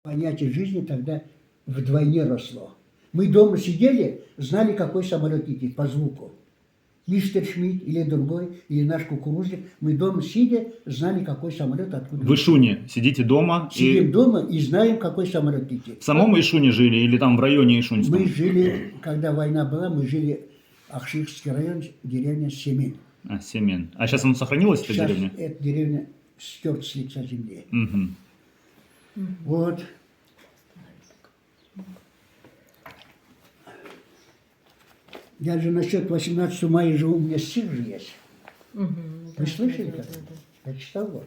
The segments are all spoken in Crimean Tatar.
Понятие жизни тогда вдвойне росло. Мы дома сидели, знали, какой самолет летит по звуку. Мистер Шмидт или другой, или наш кукурузник. Мы дома сидя, знали, какой самолет откуда. В Ишуне сидите дома? Сидим и... дома и знаем, какой самолет летит. В самом Ишуне жили или там в районе Ишунском? Мы жили, когда война была, мы жили Акшихский район, деревня Семен. А, Семен. А сейчас она сохранилась, эта сейчас деревня? эта деревня стерта с лица земли. Угу. Вот. Я же насчет 18 мая живу, у меня стих же есть. Угу, Вы да, слышали да, когда? да, да. Я читал его.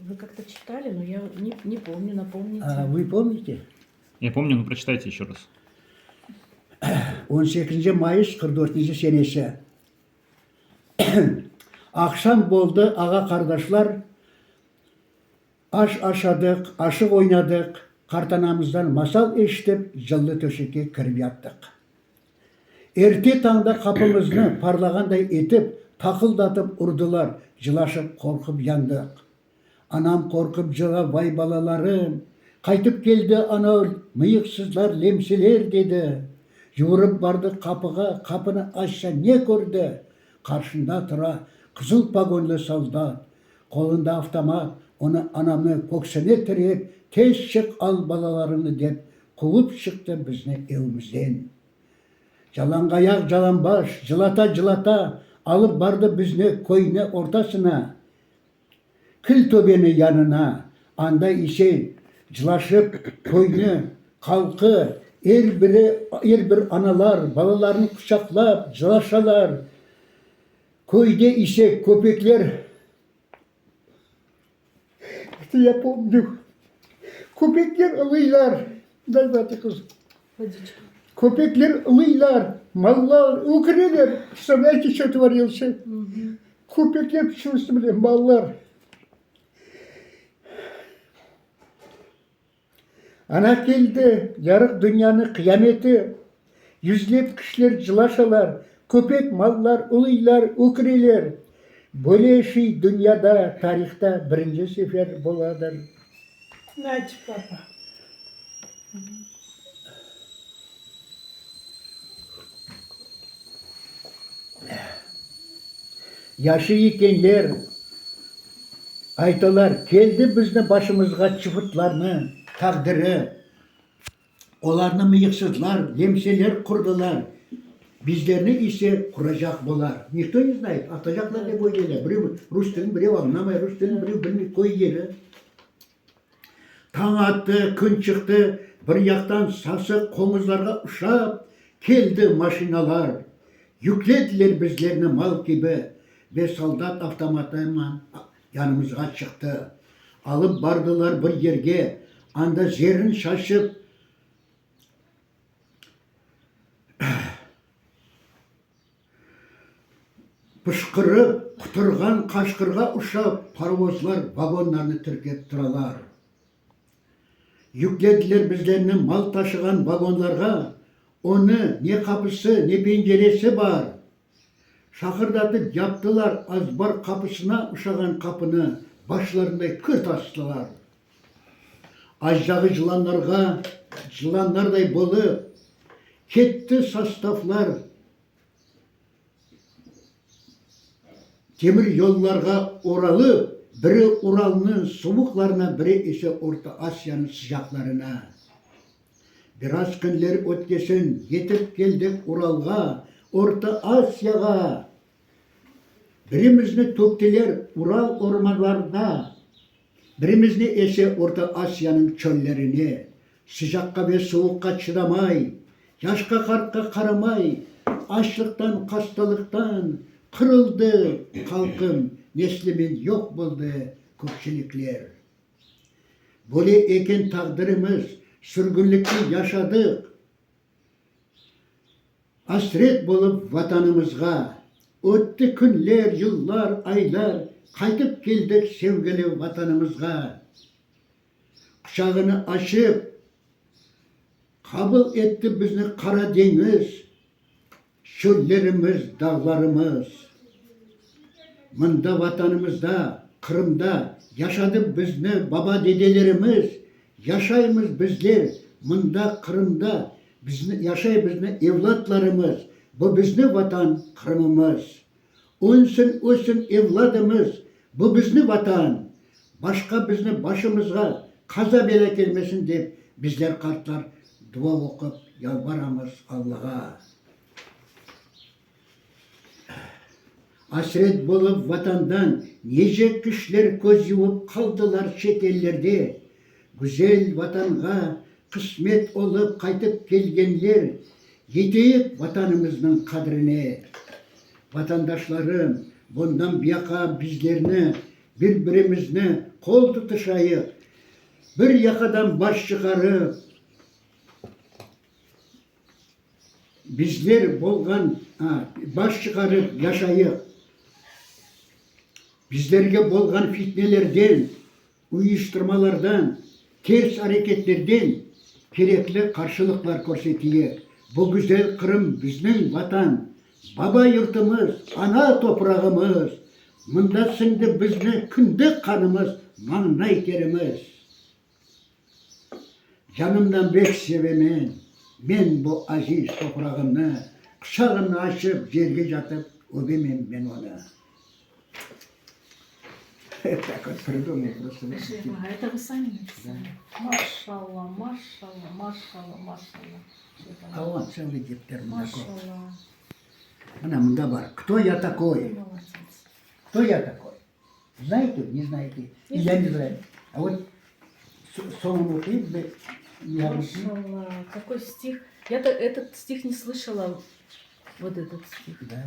Вы как-то читали, но я не, не помню, напомните. А вы помните? Я помню, но прочитайте еще раз. 18 mayıs 44 senesi. Aqşam boldı, ağa-qardaşlar, aş aşadıq, aşıq oynadıq, qartanamızdan masal eşitip, cıllı töşekke kirip yattıq. Erte tañda qapımıznı parlağanday etip, taqıldatıp urdılar, cılaşıp, qorqıp yandıq. Anam qorqıp cıla, Vay balalarım, qaytıp keldi ana mıyıqsızlar, lemseler, dedi. Yuvurıp bardı qapığa, qapını açsa ne kördi? Qarşında tura qızıl pagonlı soldat, qolunda avtomat, onı anamnı köksüne tirep, tez çıq al balalarıñnı dep quvıp çıqtı bizni evimizden. Yalanğayaq calanbaş, cılata-cılata alıp bardı bizni köyni ortasına. Kil töbeniñ yanına, anda ise cılaşıp köyni halqı, er biri, er bir analar balalarını quçaqlap cılaşalar. Köyde ise köpekler, ya pomnü, köpekler ılıylar, day bati qız, köpekler ılıylar, mallar öküreler, predstavlâyete, ço tvorilsâ? Köpekler pişirsin bile, mallar. Ana keldi, yarıq dünyanıñ qıyameti. Yüzlep kişiler cılaşalar, köpek, mallar uluylar, öküreler. Böyle şey dünyada, tarihta birinci sefer boladır. Nacip baba. Yaşı ekenler, aytalar, keldi bizni başımızğa çıfıtlarnı taqdiri, olarnı mıyıqsızlar, lemseler qurdılar, bizlerni ise quracaq bolar. Nikto ne znayet, atacaqlar dep oylaylar, birev rus tilini birev añlamay, rus tilini birev bilmey, köy yeri. Tañ attı, kün çıqtı, bir yaqtan sasıq qoñuzlarğa uşap keldi maşinalar. Yüklediler bizlerni mal kibi ve soldat avtomatıman yanımızğa çıqtı. Alıp bardılar bir yerge, anda zerin şaşıp, Pışqırıp, quturğan qaşqırğa uşap, parovozlar vagonlarnı tirkep turalar. Yüklediler bizlerni mal taşığan vagonlarğa, onı ne qapısı, ne penceresi bar. Şaqırdatıp yaptılar azbar qapısına uşağan qapını, başlarınday kırt astılar. Ajdağı cılanlarğa, cılanlarday bolıp, ketti sostavlar Temir yollarğa oralıp, biri Uralnıñ suvuqlarına, biri ise Orta Asiyanıñ sıcaqlarına. Biraz künler ötkesin, yetip keldik Uralğa, Orta Asiyağa. Birimizni töktiler Ural ormanlarına, birimizni ise Orta Asiyanıñ çöllerine. Sıcaqqa ve suvuqqa çıdamay, yaşqa-qartqa qaramay, açlıqtan, hastalıqtan qırıldı halqım, neslimen yoq boldı köpçülikler. Böyle eken taqdirimiz, sürgünlikte yaşadıq, asret bolıp Vatanımızğa. Ötti künler, yıllar, aylar, qaytıp keldik sevgili Vatanımızğa. Quçağını açıp, qabul etti bizni Qara deñiz, çöllerimiz, dağlarımız. Mında, Vatanımızda, Qırımda yaşadı bizni baba-dedelerimiz, Yaşaymız bizler mında Qırımda, bizni, yaşay bizni evlatlarımız, bu bizni Vatan Qırımımız. Önsün, össün evladımız, bu bizni Vatan. Başqa bizni başımızğa qaza-belâ kelmesin dep, bizler qartlar dua oqup yalvaramız Allağa. Asret bolıp Vatandan nice kişiler köz yumıp qaldılar çet ellerde. Güzel Vatanğa qısmet olıp qaytıp kelgenler yeteyik Vatanımıznıñ qadrine. Vatandaşlarım, bundan buyaqa bizlerni bir-birimizni qol tutuşayıq, bir yaqadan baş çıqarıp, Bizler bolğan, baş çıqarıp yaşayıq. Bizlerge bolğan fitnelerden, uyuştırmalardan, ters areketlerden kerekli qarşılıqlar körseteyik. Bu güzel Qırım bizniñ Vatan, baba yurtumız, ana toprağımız. Mında siñdi bizni kindik qanımız, mañlay terimiz. Canımdan bek sevemen men bu aziz toprağımnı, Quçağımnı açıp, yerge yatıp öbemen men onı. Так вот придумал просто. А это вы сами написали? Maşalla, maşalla, maşalla, maşalla. А он целый defter mında köp. Maşalla. Mına mında bar. Кто я такой? Молодец. Кто я такой? Знаете, не знаете? И я не знаю. А вот soñunu oquyım ve Maşalla, какой стих. Я-то этот стих не слышала. Вот этот стих. Да.